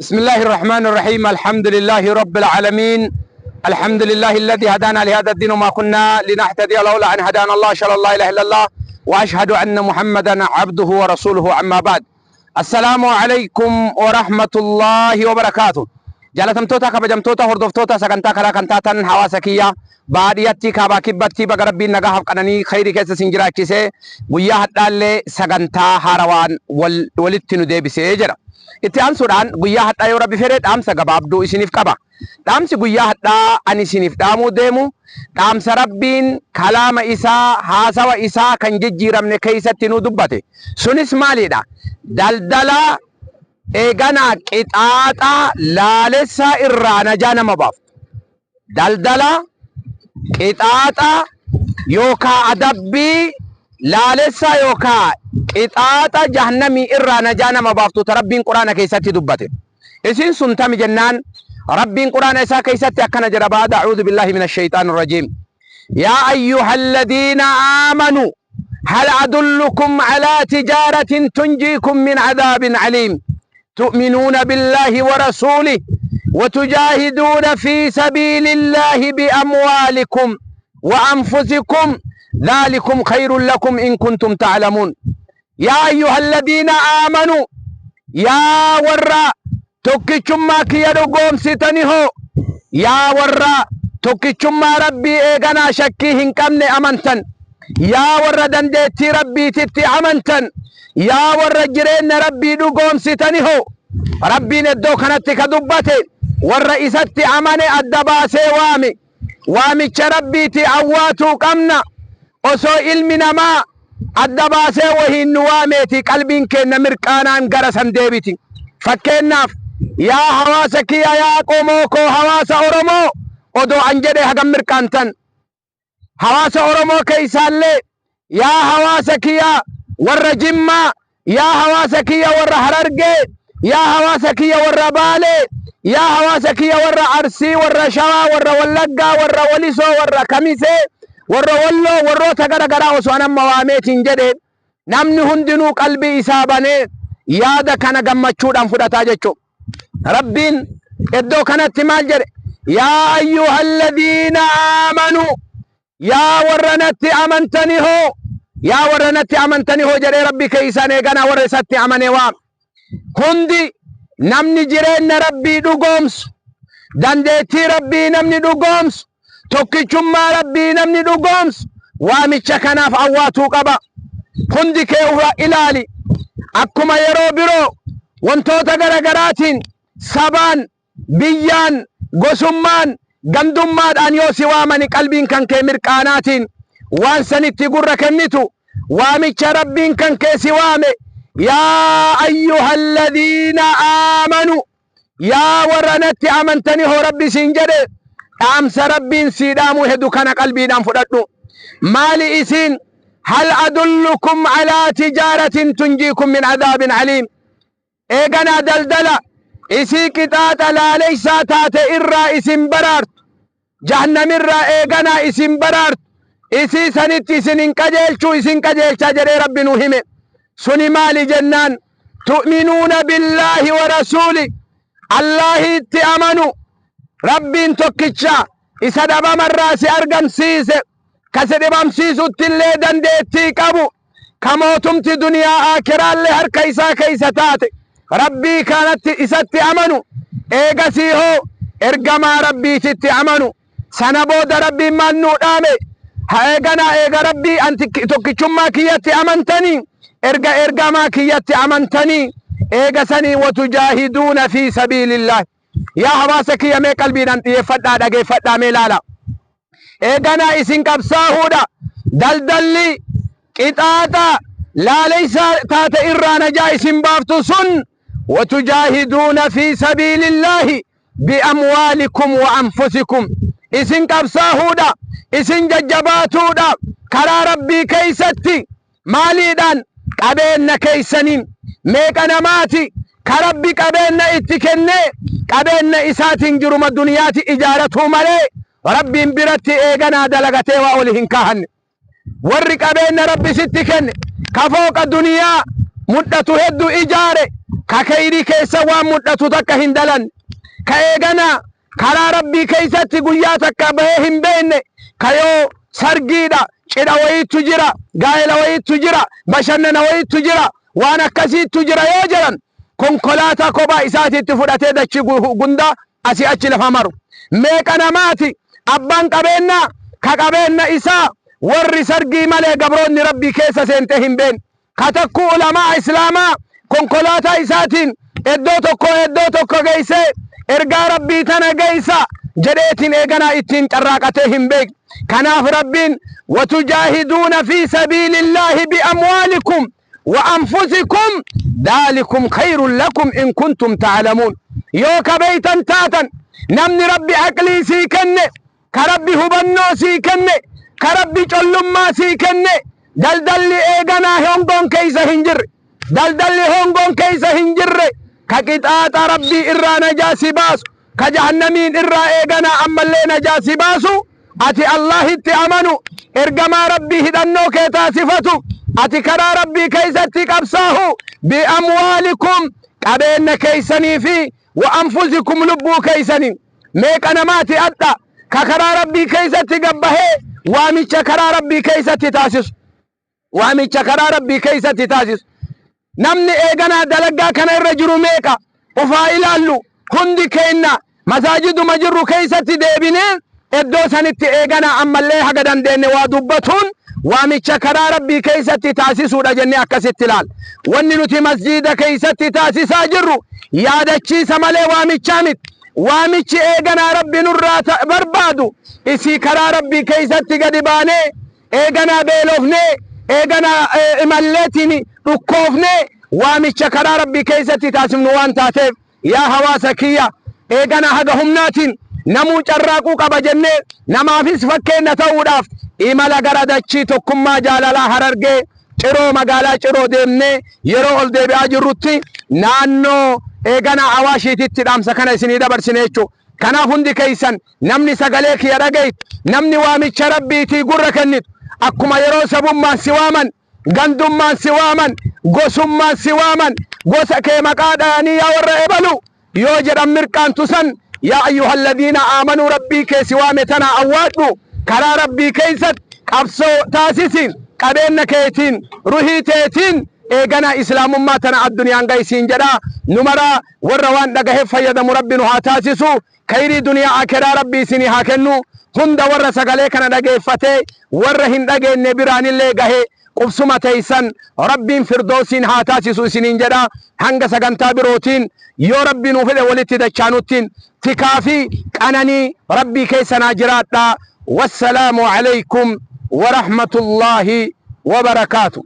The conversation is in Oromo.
بسم الله الرحمن الرحيم. الحمد لله رب العالمين. الحمد لله الذي هدانا لهذا الدين وما كنا لنهتدي لولا أن هدانا الله. أشهد أن لا إله إلا الله وأشهد أن محمدا عبده ورسوله. أما بعد، السلام عليكم ورحمة الله وبركاته. Jaalatamtoota, kabajamtoota, hordoftoota sagantaa karaa kan taatan, hawaasa kiyya baadiyyaatti, kaabaa kibbatti, baga Rabbiin nagaa qananii khayrii keessa isin jiraachise. Guyyaa hadhaallee sagantaa haarawaan walitti nu deebisee jedha. Itti aansuudhaan guyyaa hadhaa yoo Rabbi fedhe dhaamsa gabaabduu isiniif qaba. Dhaamsi guyyaa hadhaa ani isiniif dhaamuu deemu dhaamsa Rabbiin kalaama isaa, haasawa isaa kan jijjiiramne keessatti nu dubbate. Sunis maalidha? Daldala eeganaa qixaaxaa laalessaa irraa najaa nama baaftu. Daldala qixaaxaa yookaa adabbii laalessaa yookaa qixaaxa jahannamii irraa najaa nama baaftu ta Rabbiin Quraana keessatti dubbate. Isin sun tami jennaan, Rabbiin Quraana isaa keessatti akkana jedha: بعد أعوذ بالله من الشيطان الرجيم. يا أيها الذين آمنوا هل أدلكم على تجارة تنجيكم من عذاب أليم؟ تؤمنون بالله ورسوله وتجاهدون في سبيل الله بأموالكم وأنفسكم، ذلكم خير لكم إن كنتم تعلمون. يا أيها الذين آمنوا، yaa warra tokkichummaa kiyya dhugoomsitani hoo, yaa warra tokkichummaa Rabbii eeganaa shakkii hin qabne amantan, yaa warra dandeettii Rabbiititti amantan, yaa warra jireenya Rabbii dhugoomsitani hoo. Rabbiin iddoo kanatti ka dubbate warra isatti amane adda baasee waame. Waamicha Rabbiiti awwaatuu qabna. Osoo ilmi namaa adda baasee wahiin nu waameeti qalbiin keenya mirqaanaan gara san deebiti. Fakkeenyaaf, yaa hawaasa kiyya, yaa qomoo koo, hawaasa Oromoo odoo an jedhe hagam mirqaantan? Hawaasa Oromoo keeysaallee yaa hawaasa kiyya warra Jimmaa, yaa hawaasa kiyya warra Harargee, yaa hawaasa kiyya warra Baalee, yaa hawaasa kiyya warra Arsii, warra Shawaa, warra Wallaggaa, warra Walisoo, warra Kamisee, warra Walloo, warroota gara garaa osoo an amma waameetiin jedhe, namni hundinuu qalbii isaa banee yaada kana gammachuudhaan fudhataa jechuudha. Rabbiin iddoo kanatti maal jedhe? يا أيها الذين آمنوا، yaa warra natti amantani hoo, yaa warra natti amantani hoo jedhee Rabbi keeysan eeganaa warra isatti amane waam. Hundi namni jireenya Rabbii dhugoomsu, dandeettii Rabbii namni dhugoomsu, tokkichummaa Rabbii namni dhugoomsu waamicha kanaaf awwaatuu qaba. Hundi kee ilaali. Akkuma yeroo biroo wantoota gara garaatiin sabaan, biyyaan, gosummaan, gandummaadhaan yoo si waamani qalbiin kan kee mirqaanaatiin waan sanitti gurra kennitu, waamicha Rabbiin kan kee si waame, يا أيها الذين آمنوا، yaa warra natti amantanii hoo Rabbi siin jedhe, dhaamsa Rabbiin sii dhaamuu hedu kana qalbiidhaan fudhadhu. Maali isiin? هل أدلكم على تجارة تنجيكم من عذاب أليم. Eeganaa daldala isii qixaaxa laaleysaa taate irraa isin baraartu, jahannamirraa eeganaa isin baraartu, isii sanitti isin hin qajeelchuu? Isin qajeelchaa jedhee Rabbi nu hime. Suni maali jennaan, تؤمنون بالله ورسوله، Allaahiitti amanu, Rabbiin tokkicha isa dhabamarraa si argamsiise, kasi dhibamsiisutti illee dandeettii qabu, ka mootumti duniyaa aakiraallee harka isaa keeysa taate, Rabbii kanatti isatti amanu. Eegasii hoo ergamaa Rabbiititti amanu. Sana booda Rabbiin maal nuu dhaame? Ha eeganaa eega Rabbii anti tokkichummaa kiyyatti amantanii, erga ergamaa kiyyatti amantanii, eega sanii وتجاهدون في سبيل الله. Yaa hawaasa kiyya, mee qalbiidhaan xiyyeeffadhaa, dhageeffadhaa, mee ilaala. Eeganaa isin qabsaahuudha. Daldalli qixaaxa laaleysaa taate irraa najaa isin baaftu sun وتجاهدون في سبيل الله بأموالكم وأنفسكم. Isin qabsaahuudha, isin jajjabaatuudha karaa Rabbii keeysatti. Maaliidhaan? Qabeenna keeysaniin. Meeqa namaati ka Rabbi qabeenna itti kennee qabeenna isaatiin jiruma duniyaati ijaaratuu malee Rabbiin biratti eeganaa dalagatee waa oli hin kahanne? Warri qabeenna Rabbi sitti kenne ka fooqa duniyaa mudhatu hedduu ijaare, Ka keyrii keessa waan mudhatu takka hin dalanne, ka eegana karaa Rabbii keeysatti guyyaa takka bahee hin beekne, ka yoo sargiidha, cidha wayiittu jira, gaa'ela wayiittu jira, bashannana wayiittu jira, waan akkasiittu jira yoo jedhan konkolaataa kophaa isaatiitti fudhatee dachii gunda asii achi lafa maru. Meeqa namaati abbaan qabeennaa ka qabeenna isaa warri sargii malee gabroonni Rabbii keessa seentee hin beekne, ka takkuu ulamaa Islaamaa konkolaataa isaatiin iddoo tokko iddoo tokko geessee ergaa Rabbii tana geessa jedheetiin eeganaa ittiin carraaqatee hin beekne. Kanaaf Rabbiin watujaahiduuna fi sabiilillaahi biamwaalikum wa anfusikum daalikum khayrun lakum in kuntum ta'lamuun. Yoo ka beeytan taatan, namni Rabbi aqlii sii kenne, ka Rabbi hubannoo sii kenne, ka Rabbi collummaa sii kenne, daldalli eeganaa hongoon keeysa hin jirre, daldalli hongoon keeysa hin jirre, ka qixaaxa Rabbii irraa najaa si baasu, ka jahannamiin irraa eeganaa ammallee najaa si baasu, ati Allahitti amanu, ergamaa Rabbii hidhannoo kee taasifatu, ati karaa Rabbii keeysatti qabsaahu, biamwaalikum qabeenna keeysanii fi wa anfusikum lubbuu keeysanii. Meeqa namaati adha ka karaa Rabbii keeysatti gabbahee waamicha karaa Rabbii keeysatti taasisu, waamicha karaa Rabbii keeysatti taasisu? Namni eeganaa dalagaa kana irra jiru meeqa? Ufaa ilaallu. Hundi keenna masaajiduma jirru keeysatti deebinee iddoo sanitti eeganaa ammallee haga dandeenye waa dubbatuun waamicha karaa Rabbii keeysatti taasisuudha jennee akkasitti ilaal. Wanni nuti masjiida keeysatti taasisaa jirru yaadachiisa malee waamichaa miti. Waamichi eeganaa Rabbi nurraa barbaadu isii karaa Rabbii keeysatti gadi baanee eeganaa beelofnee, eeganaa imalleetiin dhukkoofnee waamicha karaa Rabbii keeysatti taasifnu waan taateef, yaa hawaasa kiyya, eeganaa haga humnaatiin namuu carraaquu qaba jennee namaafis fakkeenya ta'uudhaaf imala gara dachii tokkummaa jaalalaa Harargee Ciroo, magaalaa Ciroo deemnee yeroo ol deebi'aa jirrutti naannoo eeganaa Awaashiititti dhaamsa kana isinii dabarsine jechuudha. Kanaaf hundi keeysan, namni sagalee kiyya dhagaytu, namni waamicha Rabbiitii gurra kennitu, akkuma yeroo sabummaan si waaman, gandummaan si waaman, gosummaan si waaman, gosa kee maqaa dhayanii yaa warra ebalu yoo jedhan mirqaantu san, yaa ayyuhalladiina aamanuu, Rabbii kee si waame tana awwaadhu, karaa Rabbii keeysatti qabsoo taasisi, qabeenna keetiin, ruhii teetiin eegana Islaamummaa tana addunyaan gaysiin jedha. Numara warra waan dhagaheef fayyadamu Rabbi nu haa taasisu. Kayrii duniyaa akeraa Rabbi isinii haa kennu. Hunda warra sagalee kana dhageeffatee warra hin dhageenye biraanillee gahe, qubsuma teeysan Rabbiin firdoosiin haa taasisu isiniin jedha. Hanga sagantaa birootiin yoo Rabbi nuu fedhe walitti dachaanuttiin tikaa fi qananii Rabbii keessanaa jiraadha. Wassalaamu alaykum warahmatullaahi wabarakaatu.